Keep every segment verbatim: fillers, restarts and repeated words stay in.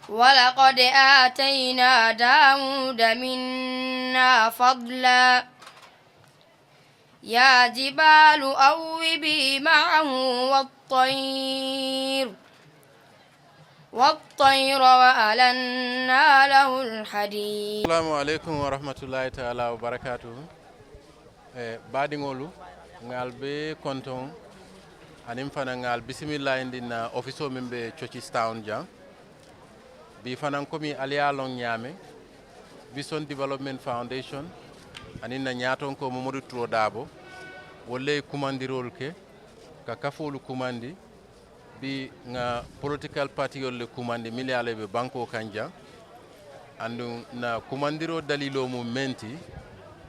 ولقد آتينا داود منا فضلا يا جبال أوبي معه والطير والطير وألنا له الحديد. Salaamu aleykum wa rahmatullahi taala wa barakaatuhu. Baadiŋolu, ŋa ali bee kontoŋ, aniŋ fanaŋ ŋa ali bisimillayindi ǹ na ofisoo meŋ be Churchill's Town jaŋ. Bii fanaŋ komi ali ye a loŋ ñaameŋ, Vision Development Foundation aniŋ ǹ na ñaatonkoo Momodu Turoo Daabo, wolu le ye kumandiroolu ke ka kafoolu kumandi. Bii ŋa politikal paatiyoolu le kumandi mennu ye a loŋ ì be bankoo kaŋ jaŋ. Aduŋ ǹ na kumandiroo daliiloo mu meŋ ti,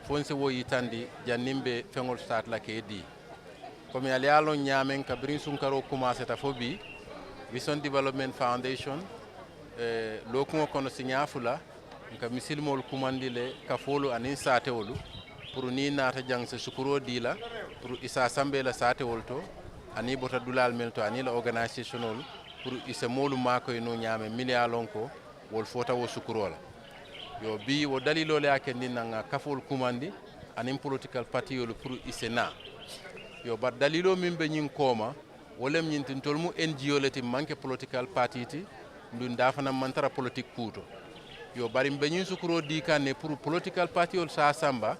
fo ǹ si wo yitandi janniŋ ǹ be feŋolu sitaati la ka i dii. Komi ali ye a loŋ ñaameŋ, kabiriŋ sunkaroo kumaaseeta fo bii, Vision Development Foundation lookuŋo kono siñaa fula, ǹ ka misilimoolu kumandi le, kafoolu aniŋ saatewolu, puru niŋ i naata jaŋ ǹ si sukuroo dii la, puru i si a samba i la saatewolu to, aniŋ i bota dulaalu mennu to aniŋ i la oganayisesenoolu, puru i si moolu maakoyi noo ñaameŋ mennu ye a loŋ ko wolu foota wo sukuroo la. Iyoo, bii wo daliiloo le ye a kendeyaa ǹ na ŋa kafoolu kumandi aniŋ politikal paatiyoolu puru i si naa. Iyoo, bari daliiloo meŋ be ñiŋ kooma, wo le mu ñiŋ ti, ntolu mu ngo le ti, maŋ ke politikal paatii ti, aduŋ daa fanaŋ maŋ tara politik kuu to. Iyoo, bari m̀ be ñiŋ sukuroo dii kaŋ ne puru politikal paatiyoolu si a samba,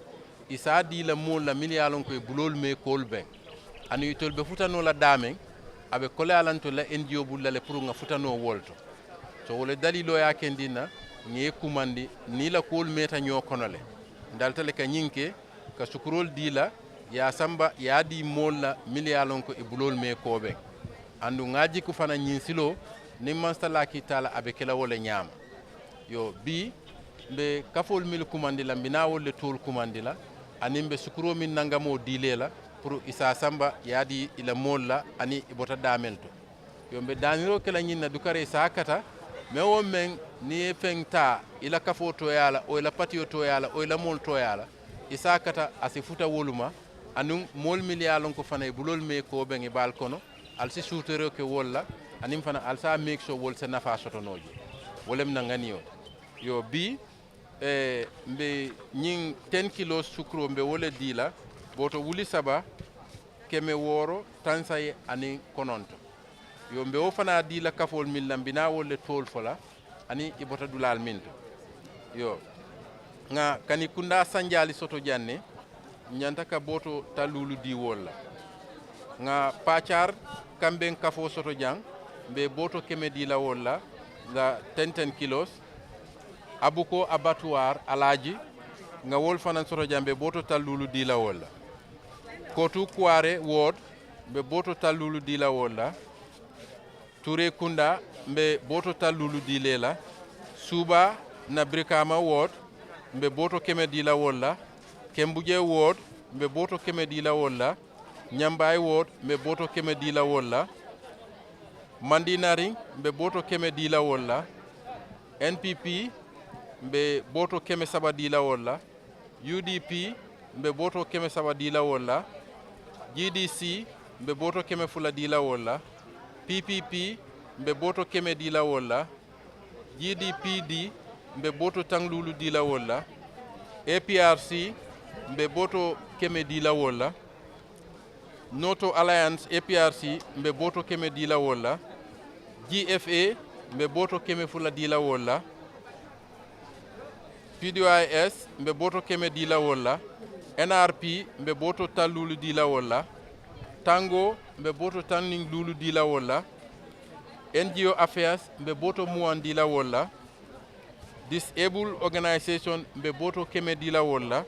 i si a dii la moolu la mennu ye a loŋ ko ì buloolu mee koolu beŋ, aduŋ itolu be futa noo la daameŋ, a be koleyaa la ntolu la ngo bulu la le puru ŋa futa noo wolu to. So wo le daliiloo ye a kendeyaa ǹ na, ŋa i kumandi niŋ i la kuwolu meeta ñoo kono le, ǹ dalita le ka ñiŋ ke, ka sukuroolu dii la, i ye a samba, i ye a dii moolu la mennu ye a loŋ ko ì buloolu mee koo beŋ. Aduŋ ŋa a jiku fanaŋ ñiŋ siloo, niŋ maŋ sita laakiitaa la, a be ke la wo le ñaama. Iyoo, bii m̀ be kafoolu mennu kumandi la, m̀ bi naa wolu le toolu kumandi la, aniŋ m̀ be sukuroo meŋ nangamoo dii la i la, puru i si a samba i ye a dii i la moolu la aniŋ i bota daameŋ to. Iyoo, m̀ be daaniroo ke la ñiŋ na dukaree, i si a kata, meŋ wo meŋ, niŋ i ye feŋ taa, i la kafoo tooyaa la, wo i la patiyo tooyaa la, wo i la moolu tooyaa la, i si a kata, a si futa wolu ma. Aduŋ moolu mennu ye a loŋ ko fanaa ì buloolu mee koo beŋ ì baalu kono, ali si suuteeroo ke wolu la, aniŋ fanaa ali si a meekisoo wolu si nafaa soto noo jee. Wo le mu na ŋa niyo ti. Iyoo, bii m̀ be ñiŋ ten kiloo sukuroo m̀ be wo le dii la, booto wuli saba, keme wooro, tansayi aniŋ kononto. Iyoo, m̀ be wo fanaa dii la kafoolu mennu la, m̀ bi naa wolu le toolu fo la, aniŋ i bota dulaalu mennu to. Iyoo, ŋa kanikundaa sanjaali soto jaŋ ne, m̀ ñanta ka booto talluulu dii wolu la. Ŋa paacaari kambeŋ kafoo soto jaŋ, m̀ be booto keme dii la wolu la, ŋa ten ten kilos. Abuko abatuwaari alaaji, ŋa wolu fanaŋ soto jaŋ, m̀ be booto talluulu dii la wolu la. Kootuu kuwaaree woodi, m̀ be booto talluulu dii la wolu la. Tuuree kundaa, m̀ be booto talluulu dii le la. Suubaa, ǹ na birikaama woodi, m̀ be booto keme dii la wolu la. Kembujee woodi, m̀ be booto keme dii la wolu la. Ñambaayi woodi, m̀ be booto keme dii la wolu la. Mandiinariŋ, m̀ be booto keme dii la wolu la. N P P, m̀ be booto keme saba dii la wolu la. U D P, m̀ be booto keme saba dii la wolu la. G D C, m̀ be booto keme fula dii la wolu la. P P P, m̀ be booto keme dii la wolu la. G D P D, m̀ be booto taŋ luulu dii la wolu la. A P R C, m̀ be booto keme dii la wolu la. Noto Alliance, A P R C, m̀ be booto keme dii la wolu la. G F A, m̀ be booto keme fula dii la wolu la. P D Y S, m̀ be booto keme dii la wolu la. N R P, m̀ be booto taŋ luulu dii la wolu la. Tango, m̀ be booto taŋ niŋ luulu dii la wolu la. N G O Affairs, m̀ be booto muwaŋ dii la wolu la. Disabled Organisation, m̀ be booto keme dii la wolu la.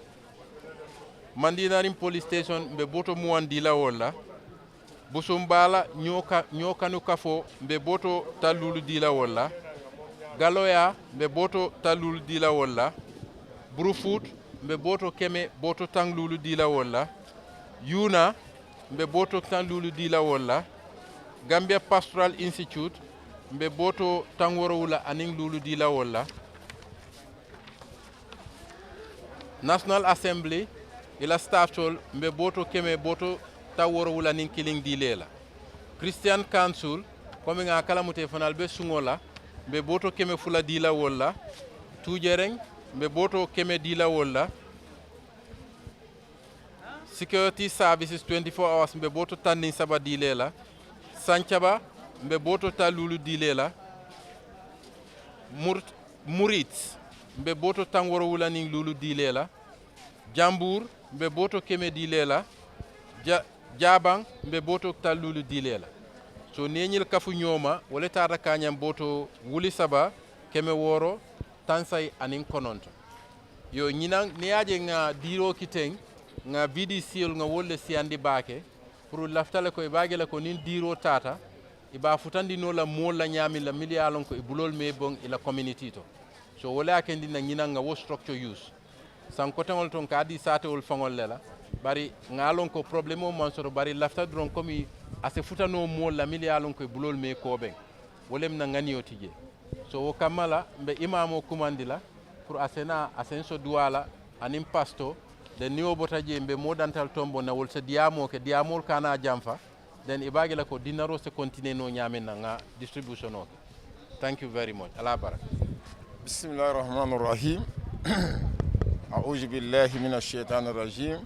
Mandiinariŋ Police Station, m̀ be booto muwaŋ dii la wolu la. Busumbaa la ñoo ka, ñoo kanu kafoo, m̀ be booto taŋ luulu dii la wolu la. Galoyaa, m̀ be booto taŋ luulu dii la wolu la. Brufut, m̀ be booto keme, booto taŋ luulu dii la wolu la. Yuuna, m̀ be booto taŋ luulu dii la wolu la. Gambia Pastoral Institute, m̀ be booto taŋ woorowula aniŋ luulu dii la wolu la. National Assembly, i la staff toolu, m̀ be booto keme, booto taŋ woorowula niŋ kiliŋ dii le la. Christian Council, komi ŋa a kalamuta i fanaa le be suŋo la, M̀ be booto keme fula dii la wolu la. Tuujereŋ, m̀ be booto keme dii la wolu la. Security services twenty-four hours, m̀ be booto taŋ niŋ saba dii la i la. Sancaba, m̀ be booto taŋ luulu dii la i la. Murit, murit, m̀ be booto taŋ woorowula niŋ luulu dii la i la. Jambuur, m̀ be booto keme dii la i la. Jaabaŋ, m̀ be booto taŋ luulu dii la i la. So niŋ i ye ñiŋ le kafu ñoo ma, wo le taata kaañaŋ booto wuli saba, keme wooro, taŋ sayi aniŋ kononto. Iyoo ñinaŋ niŋ i ye a je ŋà diiroo ki teŋ, ŋà vidisiyoolu ŋà wolu le siyandi baake. Puru i lafita le ko i be a je la ko niŋ diiroo taata, i be a futandi noo la moolu la ñaameŋ la mennu ye a loŋ ko i buloolu maŋ i boŋ i la kominiti to. So wo le ye a kendi n na ñinaŋ ŋà wo sitorokito yuusu. Saŋ koteŋolu to n ka a dii saatewolu faŋolu le la. Bari ŋà a loŋ ko porobulemoo maŋ soto bari i lafita doroŋ komi a si futa noo moolu la mennu ye a loŋ ko i buloolu maŋ i koobeŋ. Wo le mu n na ŋaniyo ti jee. So wo kamma la m̀ be imaamoo kumandi la, puru a si naa a senso duwaa la, aniŋ pasitoo, de niŋ wo bota jee m̀ be moo dantal tomboŋ na wolu si diyaamoo ke diyaamoolu ka a naa jamfa. Den i be a je la ko dinaroo si kontinee noo ñaameŋ na ŋà disitiribusiyonoo ke. Thank you very much. Alaa baraka. Bisimilahi rahmaani rahim. Auzu billahi mina sheytaani rahim.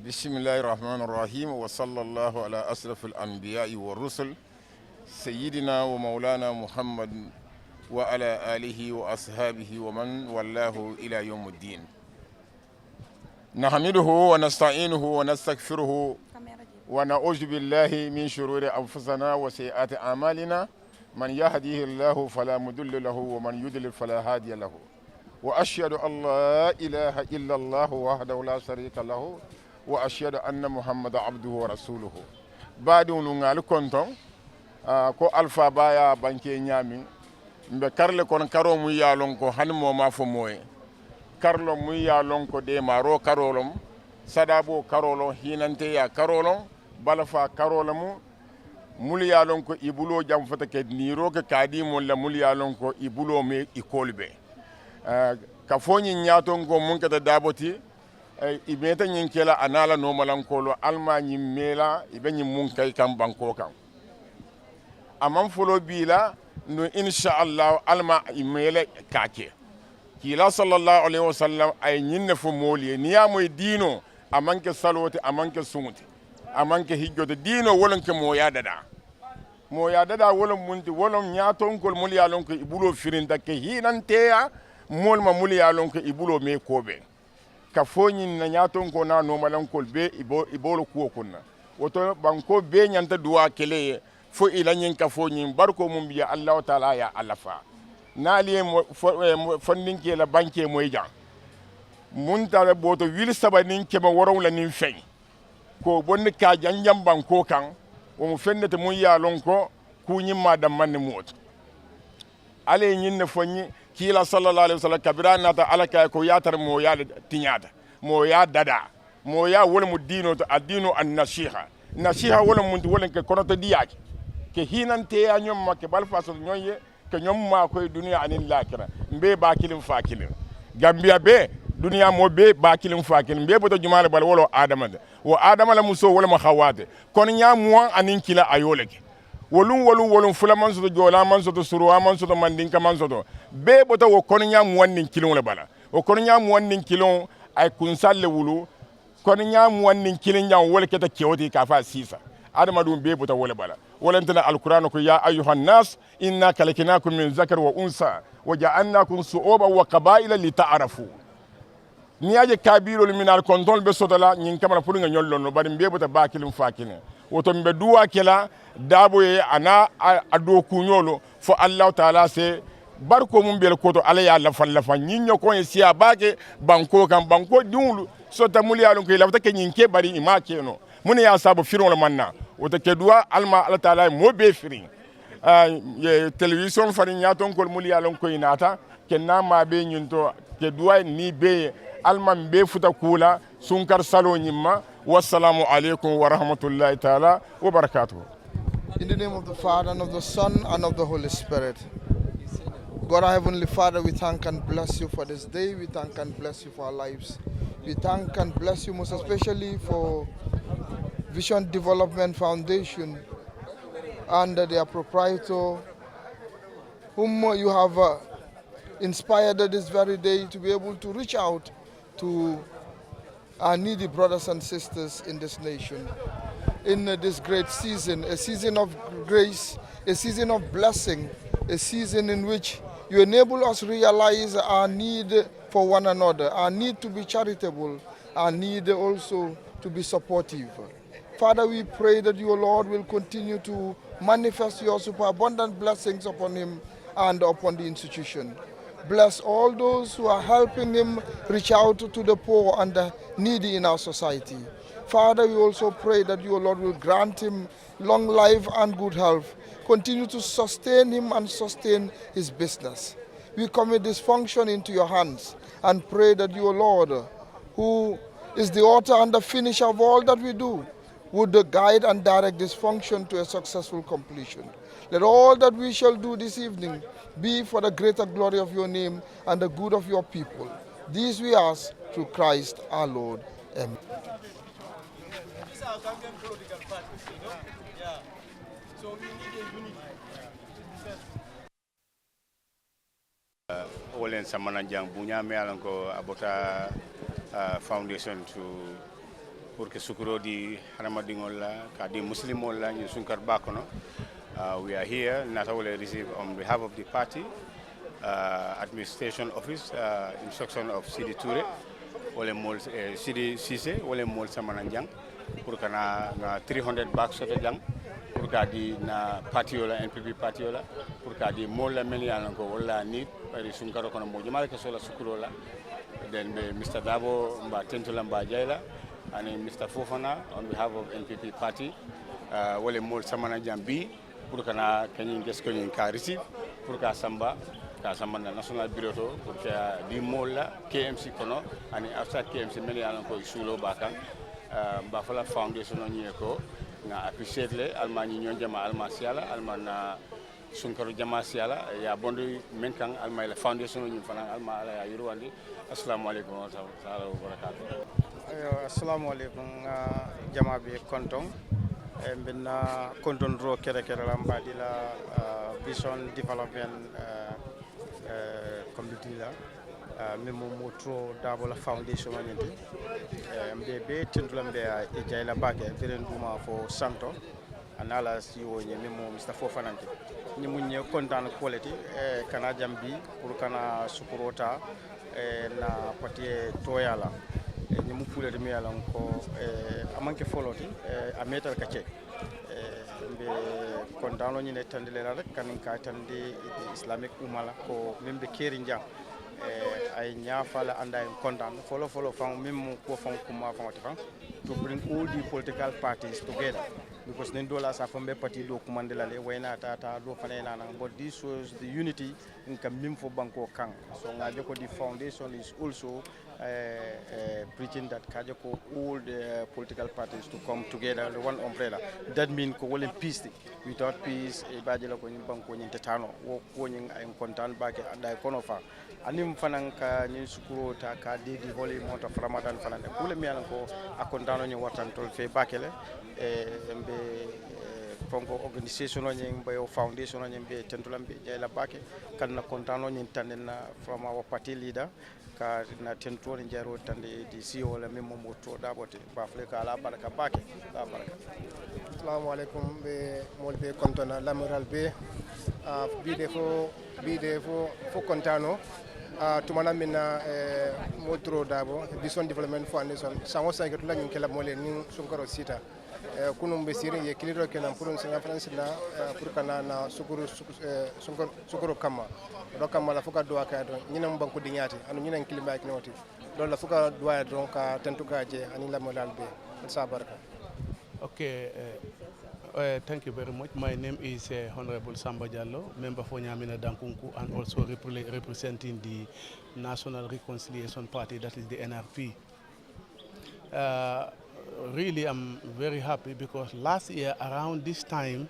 Bisimilahi rahmaani rahim. Wa sallallahu ala asirafi al anbiya wa rusul, sayidina wa maulana muhammad, wa ala alihi wa ashabihi wa man wallahu ila yawmi din. Nahmiduhu wa nasta'inuhu wa nastaghfiruhu, wa na'uzu billahi min shururi anfusina wa sayyiati a'malina. Man yahdihi llahu fala mudilla lahu wa man yudlil fala hadiya lahu. Wa ashhadu an la ilaha illa llahu wahdahu la sharika lahu, wa ashhadu anna muhammadan abduhu wa rasuluhu. Baadiŋolu ŋà ali kontoŋ, ko alifaa baa ye a bankee ñaameŋ. M̀ be kari le kono karoo muŋ ye a loŋ ko hani moo maŋ a fo moo ye. Kari loŋ muŋ ye a loŋ ko deemaaroo karoo loŋ, sadaaboo karoo loŋ, hiinanteeyaa karoo loŋ, balafaa karoo le mu. Munnu ye a loŋ ko i buloo jamfata ke niiroo ke ka a dii moolu la munnu ye a loŋ ko i buloo maŋ i koolu bee. Ka fo ñiŋ ñaatonkoo muŋ keta daabo ti, i meeta ñiŋ ke la a naa la noomalankoolu ali maŋ ñiŋ mee la i be ñiŋ muŋ kayi kaŋ bankoo kaŋ. A maŋ foloo bii la nuŋ insa allahu ali maŋ i mee la ka a ke. Kiilaa sallallahu alayhi wasallam a ye ñiŋ ne fo moolu ye niŋ i ye a moyi diinoo, a maŋ ke saloo ti, a maŋ ke suŋo ti, a maŋ ke hijjoo ti diinoo wo le ke mooyaa dadaa. Mooyaa dadaa wo le muŋ ti wo le ñaatonkoolu munnu ye a loŋ ko i buloo firinta ke hiinanteeyaa moolu ma munnu ye a loŋ ko i buloo mee koobeŋ. Ka fo ñiŋ na ñaatonkoo naa noomalankoolu bee i be wo le kuwo kuŋ na. Wo to bankoo bee ñanta duwaa ke le ye fo i la ñiŋ kafoo ñiŋ barikoo muŋ bi jee allahu taala ye a lafaa. Niŋ ali ye fondinkee la bankee moyi jaŋ, munta le booto wili saba niŋ keme woronwula niŋ feŋ, ka wo bondi ka a janjaŋ bankoo kaŋ. Wo mu feŋ ne ti muŋ ye a loŋ ko kuu ñiŋ maŋ a dammaŋ ne moo ti. Alla ye ñiŋ ne fo n ye, kiilaa sallallaahu alayhi wasallam kabiriŋ a naata alla ka a ye ko i ye a tara mooyaa le tiñaata, mooyaa dadaa. Mooyaa wo le mu diinoo ti, addiinu annasiiha. Nasiiha wo le mu munti wo le ke konotodiyaa ke, ke hiinanteeyaa ñoŋ ma, ke balifaa soto ñoŋ ye, ke ñoŋ maakoyi duniyaa aniŋ laakira. M̀ bee baa kiliŋ faa kiliŋ. Gambiya bee, duniyaa moo bee baa kiliŋ faa kiliŋ. M̀ bee bota jumaa le bala wo le wo aadama ti. Wo aadama la musoo wo le mu hawaa ti. Koniñaa muwaŋ aniŋ kila a ye wo le ke. Woluŋ woluŋ woluŋ fula maŋ soto, joolaa maŋ soto, suruwaa maŋ soto, mandinka maŋ soto. Bee bota wo koniñaa muwaŋ niŋ kiliŋo le bala. Wo koniñaa muwaŋ niŋ kiliŋo, a ye kunsaalu le wulu. Koniñaa muwaŋ niŋ kiliŋ jaŋ wo le keta kewo ti ka a fo a siisa. Adamaduŋ bee bota wo le bala. Wo le nte na alkuraano ko yaa ayyuha nnaas, inna kalakinaakum min zakari wa unsa, wa ja'alnaakum su'uuban wa kabaa'ila li ta'aarafu. Niŋ i ye a je kaabiiroolu minaalu kontoŋolu be soto la ñiŋ kamma la puru ŋa ñoŋ loŋ noo bari m̀ bee bota baa kiliŋ faa kiliŋ. Wo to m̀ be duwaa ke la daaboo ye a niŋ a dookuuñoolu fo allahu taala se. Barikoo muŋ be le koto alla ye a lafaŋ lafaŋ ñiŋ ñokoŋ ye siyaa baake bankoo kaŋ bankoo diŋolu sotta munnu ye a loŋ ko i lafita ke ñiŋ ke bari i maŋ a ke noo. Muŋ ne ye a saabu firiŋo le maŋ naa? Wo to ke duwaa alla maŋ alla taala ye moo bee firiŋ. Telewisiyoŋ faniŋ ñaatonkoolu munnu ye a loŋ ko i naata ke naa maa bee ñiŋ to, ke duwaa niŋ i bee ye. Alla maŋ bee futa kuu la sunkari saloo ñiŋ ma. Wassalaamu aleykum warahmatullahi taala wabarakaatuhu. In the name of the Father, and of the Son, and of the Holy Spirit. God, our Heavenly Father, we thank and bless you for this day. We thank and bless you for our lives. We thank and bless you most especially for Vision Development Foundation under their proprietor, whom you have uh, inspired this very day to be able to reach out to our needy brothers and sisters in this nation. In uh, this great season, a season of grace, a season of blessing, a season in which you enable us realize our need for one another, our need to be charitable, our need also to be supportive. Father, we pray that your Lord will continue to manifest your superabundant blessings upon him and upon the institution. Bless all those who are helping him reach out to the poor and the needy in our society. Father, we also pray that your Lord will grant him long life and good health. Continue to sustain him and sustain his business. We commit this function into your hands and pray that your Lord, who is the author and the finisher of all that we do, would guide and direct this function to a successful completion. Let all that we shall do this evening be for the greater glory of your name and the good of your people. This we ask through Christ our Lord. Amen. Wo le n samana jaŋ buñaa me ye a loŋ ko a bota foundation to pour que sukuroo di hadamadiŋolu la ka a di musilimoolu la ñiŋ sunkari baa kono. We are here naata wo le receive on behalf of the party administration office, instruction of Sidi Toure, wo le moolu Sidi Sise, wo le moolu samana jaŋ pour ka naa ŋa three hundred bags soto jaŋ pour ka a di na patiyo la, N P P patiyo la, pour ka a di moolu la mennu ye a loŋ ko wolu la a need. Bari sunkaroo kono moo jamaa le ka soo la sukuroo la. Then be Mister Dabo, mbe a tentu la, mbe a jayi la, aniŋ Mister Fofana on behalf of N P P party. Wo le moolu samana jaŋ bii pour ka naa ka ñiŋ gesiko ñiŋ ka a receive pour ka a samba, ka a samba na national biro to pour ka a di moolu la K M C kono aniŋ outside K M C mennu ye a loŋ ko i suuloo be a kaŋ. Mbe a fo la foundationoo ñiŋ ye ko ŋa appreciate le, ali maŋ ñiŋ ñoŋ jamaa, ali maŋ a siyaa la, ali maŋ na sunkaru jamaa siyaa la, ye a bondi meŋ kaŋ, ali maŋ i la foundationoo ñiŋ fanaa, ali maŋ alla ye a yiriwandi. Assalaamu aleykum warahmatullahi taala wabarakaatu. Assalaamu aleykum. Ŋa jamaa bee kontoŋ. Mbe n na kontondiroo kere kere la mbe a dii la vision development committee la, meŋ mu moo turoo daaboo la foundationoo ñiŋ ti. Mbe bee tentu la, mbe a i jayi la baake biriŋ duuma fo santo. A niŋ a la siwoo ñiŋ meŋ mu Mister Fofana ti. Ñiŋ mu n ñe kontaani kuwo le ti, ka naa jaŋ bii pour ka naa sukuroo taa, na pati ye tooyaa la. Ñiŋ mu kuu le ti muŋ ye a loŋ ko a maŋ ke foloo ti, a meeta le ka ke. Mbe kontaanoo ñiŋ ne tandi le la rek kaniŋ ka a tandi islamic umma la ko meŋ be keeriŋ jaŋ. A ye ñaafaa le anda ye n kontaan foloo foloo faŋo meŋ mu kuwo faŋo kummaa faŋo ti faŋ to bring all the political parties together. Because niŋ doo la a se a fo mbe patii doo kumandi la le wo ye naa taa taa doo fanaŋ ye naa naŋ but this shows the unity. N ka meŋ fo bankoo kaŋ, so ŋa a je ko the foundation is also preaching that ka a je ko all the political parties to come together under one umbrella. That mean ko wo le peace ti. Without peace i be a je la ko ñiŋ bankoo ñiŋ te taa noo wo kuwo ñiŋ a ye n kontaan baake a daa ye konoo faa. Aniŋ fanaŋ ka ñiŋ sukuroo taa ka a dii di holy month of ramadan fanaŋ ne kuu le miŋ ye a loŋ ko a kontaanoo ñiŋ warata ntolu fee baake le. Mbe fonko organisationoo ñiŋ mbe wo foundationoo ñiŋ mbe tentu la mbe jayi la baake. Ka n na kontaanoo ñiŋ tandi n na from our party leader ka n na tentuo niŋ jaroo tandi di siyo la meŋ mu moo tuwo daaboo ti. Baa fo le ka a la baraka baake. A la baraka. Salaamu aleykum. Mbe moolu bee kontoŋ na lamoyiraalu bee. Bii de fo bii de fo fo kontaanoo. Tuma na meŋ na moo turoo daabo vision development foundation saŋ wo saŋ i ke tula ñiŋ ke la moo le niŋ sunkaroo siita. Kunuŋ be siiriŋ ye kiliroo ke naŋ puru n siŋa fanaŋ si naa puru ka naa na sukuru sukuru kamma. Wo kamma la fo ka duwaa ke a to ñiŋ ne mu banku diŋyaa ti aduŋ ñiŋ ne mu kilimbaa kiliŋo ti. Loolu la fo ka duwaa ye doroŋ ka tentu ka a je aniŋ lamoyilaalu bee. Ali saa baraka. Okay. Thank you very much. My name is Honorable Samba Jallo, member for Nyamina Dankunku and also representing the National Reconciliation Party, that is the N R P. Really, I'm very happy because last year around this time,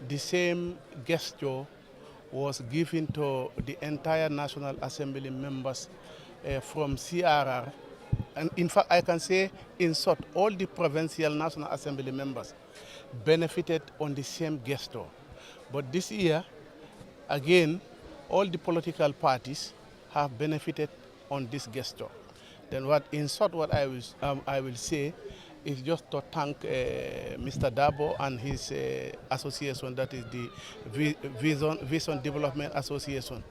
the same gesture was given to the entire National Assembly members from C R R. And in fact, I can say, in short, all the provincial National Assembly members benefited on the same gesture. But this year, Again, all the political parties have benefited on this gesture. Then what, in short, what I will, um, I will say is just to thank uh, Mister Dabo and his uh, association, that is the Vi- Vision, Vision Development Association.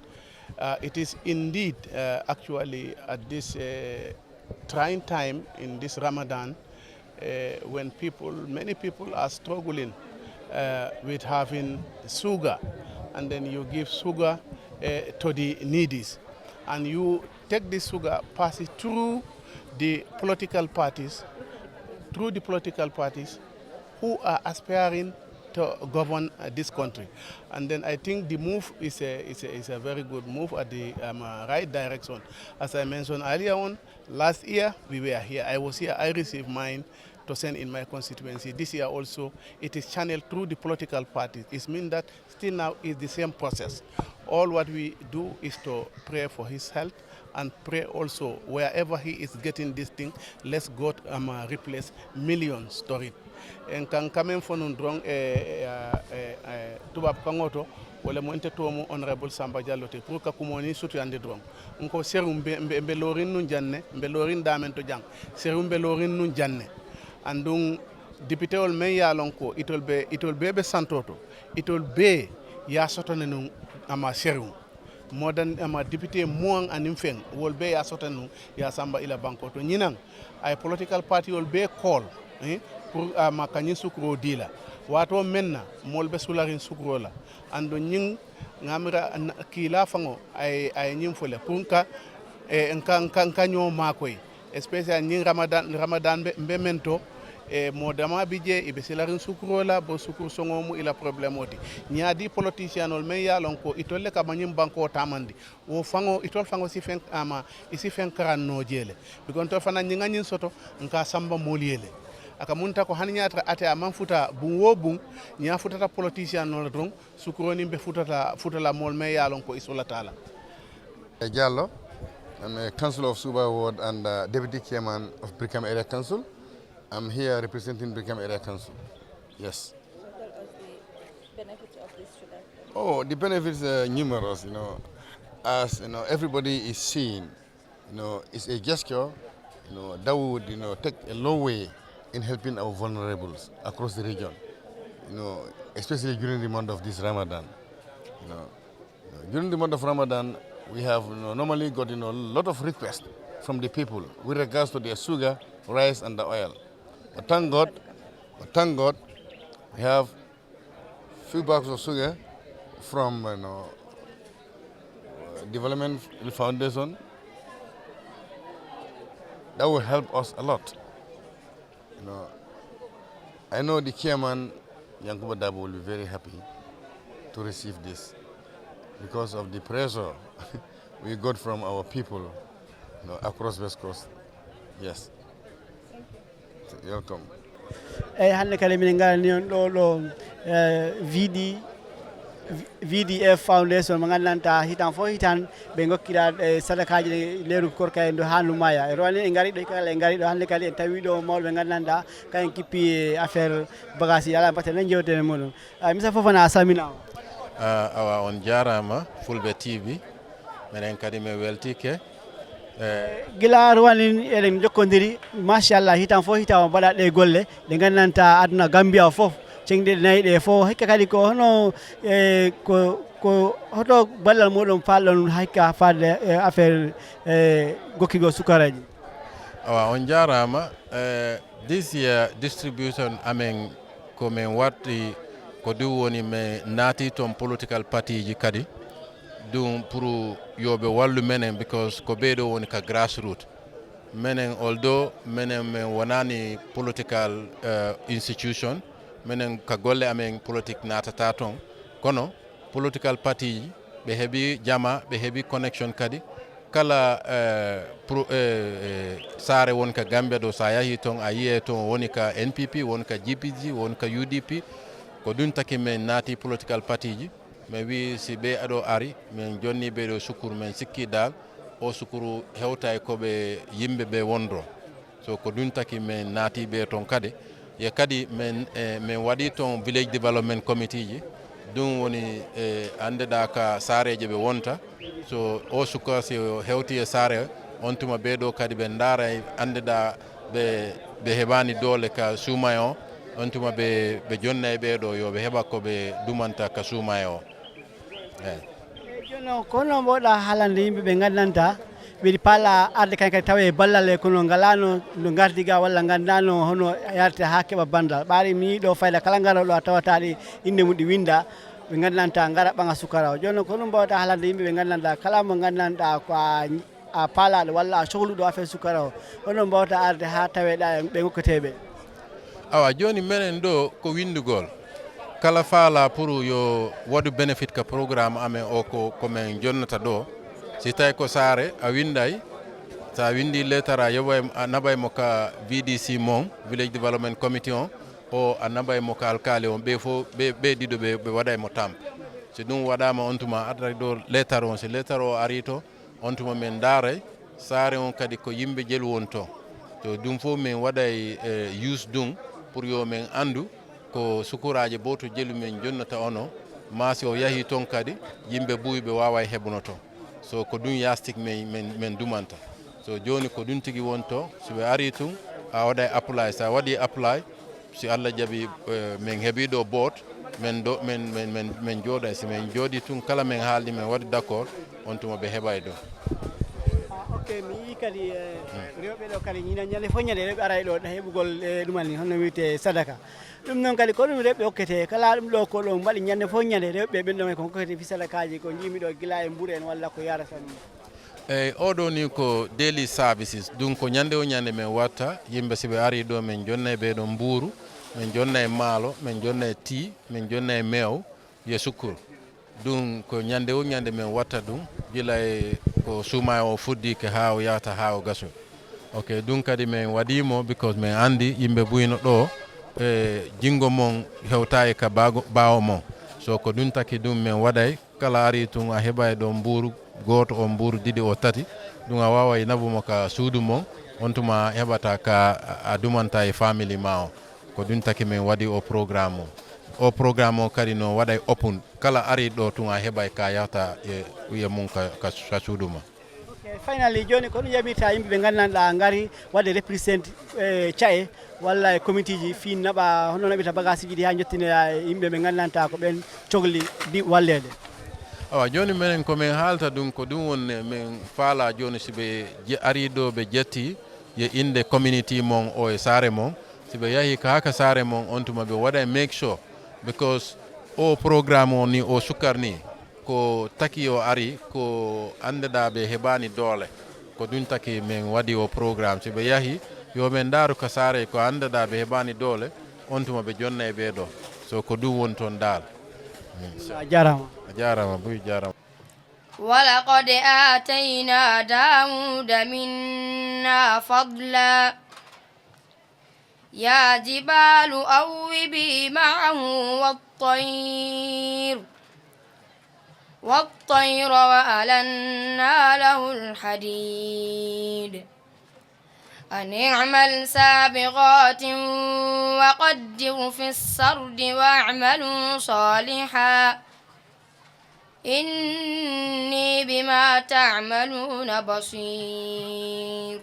Uh, it is indeed uh, actually at this uh, trying time in this Ramadan uh, when people, many people are struggling uh, with having sugar, and then you give sugar uh, to the needies, and you take this sugar, pass it through the political parties, through the political parties who are aspiring to govern uh, this country. And then I think the move is a, is a, is a very good move at the um, uh, right direction. As I mentioned earlier on, last year we were here. I was here. I received mine to send in my constituency. This year also, it is channeled through the political parties. It means that still now is the same process. All what we do is to pray for his health and pray also wherever he is getting this thing, let God um, uh, replace millions to it. N ka n ka meŋ fo nuŋ doroŋ eh, eh, eh, eh, tubaabu kaŋo to, wo le mu nte toomu Honorable Samba Jallo ti pour ka kumoo niŋ sutuyandi doroŋ. N ko seriŋ mbe, mbe, mbe looriŋ nuŋ jaŋ ne, mbe looriŋ daameŋ to jaŋ, seriŋ mbe looriŋ nuŋ jaŋ ne. Aduŋ dipitewolu meŋ ye a loŋ ko itolu be, itolu bee be santoo to, itolu bee ye a soto ne nuŋ a ma seriŋ. Moo daŋ a ma dipitee muwaŋ aniŋ feŋ, wolu bee ye a soto nuŋ, ye a samba i la bankoo to ñinaŋ. A ye politikal paatiwolu bee kool, eh, puru a ma ka ñiŋ sukuroo dii la. Waatoo meŋ na moolu be sulariŋ sukuroo la. Aduŋ ñiŋ ŋa a mira kiilaa faŋo, a ye a ye ñiŋ fo le puru n ka, eh, n ka, n ka, n ka ñoo maakoyi. Especial ñiŋ ramadan, ramadan be, be meŋ to, eh, moo damaa bi jee i be silariŋ sukuroo la, bo sukuru soŋo mu i la porobulemoo ti. Ñaadii politisiyanolu meŋ ye a loŋ ko itolu le ka ma ñiŋ bankoo taamandi, wo faŋo itolu faŋo si feŋ ama i si feŋ karaŋ noo jee le. Biko ntolu fanaa ñiŋ ŋa ñiŋ soto, n ka a samba moolu ye le. A ka munta ko hani ñaatara ate a maŋ futa buŋ wo buŋ, ñaa futata politisiyanoo le doroŋ. Sukuroo niŋ be futata futa la moolu meŋ ye a loŋ ko i sulata a la. Jallo, I'm a councillor of Suba Ward and uh, deputy chairman of Brikama Area Council. I'm here representing Brikama Area Council. Yes. So tell us the benefits of this sugar. Oh, the benefits are numerous, you know, as you know, everybody is seeing, you know, it's a gesture, you know, that would, you know, take a long way in helping our vulnerables across the region, you know, especially during the month of this Ramadan, you know. During the month of Ramadan, we have, you know, normally got, you know, a lot of requests from the people with regards to their sugar, rice, and the oil. But thank God, but thank God, we have few bags of sugar from, you know, Development Foundation. That will help us a lot. You know, I know the chairman, Yankuba Dabo, will be very happy to receive this because of the pressure we got from our people, you know, across West Coast. Yes. You're welcome. Eyi, hannde kadi minen ngarani on ɗo ɗo eh, vd vdf foundation mo nganndanɗaa hitan fof hitan ɓe ngokkira e sadakaaji ɗe leeru korka en ɗo haa numaya e rowani en ngari ɗo hikka kala en ngari ɗo hannde kadi en tawi ɗo mawɗo ɓe nganndanɗaa kayen kippi e affaire bagage yi alaa mbatte nan jewtene muɗum. Misa fof ana a salminaama. Awa on jaaraama fulɓe tv. Minen kadi min weltiike. Gila ruwanin eɗen njokkondiri machallah hitan fof hitan o mbaɗa ɗe golle ɗe nganndantaa aduna gambiya o fof. Ceŋɗe nayi ɗe fof hikka kadi ko hono e ko ko hoto ballal muɗum falɗon hikka fadde e affaire e gokkigol sukaraji. Awa on jaaraama. This year distribution amen ko min watti ko ɗum woni min naati toon political partiiji kadi ɗum pour yo ɓe wallu menen because ko ɓee ɗoo woni ka grassroot. Menen although menen min wonaani political institution, menen ka golle amen politik naatataa toon kono political partiiji ɓe heɓi jama ɓe heɓi connection kadi kala saare woni ka gambia ɗo so a yahii toon a yiyay toon woni ka npp woni ka gpg woni ka udp. Ko ɗum taki min naati political partiiji min wii si ɓee ɗoo ari min jonnii ɓee ɗoo sukuru min sikkii daal oo sukuru hewtay ko ɓe yimɓe ɓee wondoo. So ko ɗum taki min naati ɓee toon kadi ye kadi min waɗii toon village development committeeji Duŋ woni e anndedaa ka saareeje ɓe wonta so o sukka si hewti e saare. On tuma bee ɗo kadi ɓe ndaara anndedaa ɓe ɓe heɓaani doole ka suumaye o. On tuma ɓe ɓe jonnay ɓee ɗo yo ɓe heɓa ko ɓe dumanta ka suumaye o. Eyi. Eyi jooni noon ko honno mbaawɗaa haalande yimɓe ɓe nganndantaa ɓe ɗi paala arde kañum kadi tawa e ballal e kono ngalaano no ngardi ga walla nganndaano hono yarte haa keɓa banndal ɓaari mi yiɗo fayda kala ngarooɗo a tawata ɗi innde mum ɗi winnda ɓe nganndantaa ngara ɓaŋa sukara o jooni noon ko honno mbaawɗaa haalande yimɓe ɓe nganndantaa kala mo nganndanɗaa ko a a paalaaɗo walla a sohluɗo affaire sukara o honno mbaawɗaa arde haa taweɗaa e ɓe ngokketeeɓe. Awa jooni menen ɗo ko winndugol kala faalaa pour yo waɗu benefit ka porogaram amen o ko ko men jonnata ɗo. Si tawi ko saare a winnday so a winndii leetar a yoɓay a naɓay mo ka vdc mon village development committee on o a naɓay mo ka alkaali on ɓee fof ɓee ɗiɗo ɓe waɗay mo tamp. Si ɗum waɗaama on tuma a arday ɗo leetar on si leetar o arii to on tuma men ndaaray saare on kadi ko yimɓe jelu woni toon. To ɗum fof min waɗay e yus ɗum pour yo min anndu ko sukuraaji booto jelu min jonnata ono maa si o yahii toon kadi yimɓe buy ɓe waaway heɓuno toon. So ko ɗum yastik min min dumanta. So jooni ko ɗum tigi woni toon si ɓe arii tun a waɗay apply so a waɗii apply si allah jaɓi min heɓii ɗo boot min ɗo min min min min jooɗay si min jooɗii tun kala min haaldi min waɗi d'accord. On tuma ɓe heɓay ɗo. Ok mi yii kadi rewɓe ɗo kadi ñina ñande fof ñande rewɓe aray ɗo heɓugol e ɗuman ni honno wiyte sadaka. Ɗum noon kadi ko ɗum rewɓe hokkete kala ɗum ɗo ko ɗo mbaɗi ñande fof ñande rewɓe ɓen ɗo may ko hokkete fi sadakaaji ko njiimi ɗo gila e mburu en walla ko yarata ɗum. Eyi oɗo ni ko daily services ɗum ko ñande o ñande min watta yimɓe si ɓe ari ɗo min jonnay ɓe ɗon mbuuru min jonnay maalo min jonnay tii min jonnay meew. Ye sukkuru ɗum ko ñande o ñande min watta ɗum gila e ko suuma o fuddiike haa o yahata haa o gaso. Ok ɗum kadi min waɗii mo because min anndi yimɓe buyno ɗo e jinngo mon hewtaaki ka baawo mon. So ko ɗum taki ɗum min waɗay kala arii tun a heɓay ɗo mbuuru gooto o mbuuru ɗiɗi o tati ɗum a waaway naɓu mo ka suudu mon. On tuma a heɓata ka a dumanta e famili maa o. Ko ɗum taki min waɗi o porogaram o o porogaram o kadi no waɗay opun kala arii ɗo tun a heɓay ka yahata e wiye mum ka suudu ma. Faynali jooni ko ɗum yamirta yimɓe ɓe nganndanɗaa ngari waɗde represent e ca'e walla e komitiiji fii naɓa hono naɓita bagasiiji ɗi haa njottinoya e yimɓe ɓe nganndantaa ko ɓen cogli walleede. Awa jooni minen ko min haalta ɗum ko ɗum woni min faalaa jooni si ɓe arii ɗo ɓe ƴettii yo innde kominiti mon o e saare mon si ɓe yahii ka haka saare mon on tuma ɓe waɗay make sure because o porogaram o ni o sukkar ni ko taki o ari ko anndeɗaa ɓe heɓaani doole. Ko ɗum taki min waɗi o porogaram si ɓe yahii yo min ndaaru ka saare ko anndeɗaa ɓe heɓaani doole. On tuma ɓe jonnay ɓee ɗo so ko ɗum woni toon daal. A jaaraama. A jaaraama buy jaaraama. ولقد آتينا داود منا فضلا يا جبال أوبي معه والطير والطير وألنا له الحديد أن اعمل سابغات وقدر في السرد واعملوا صالحا إني بما تعملون بصير.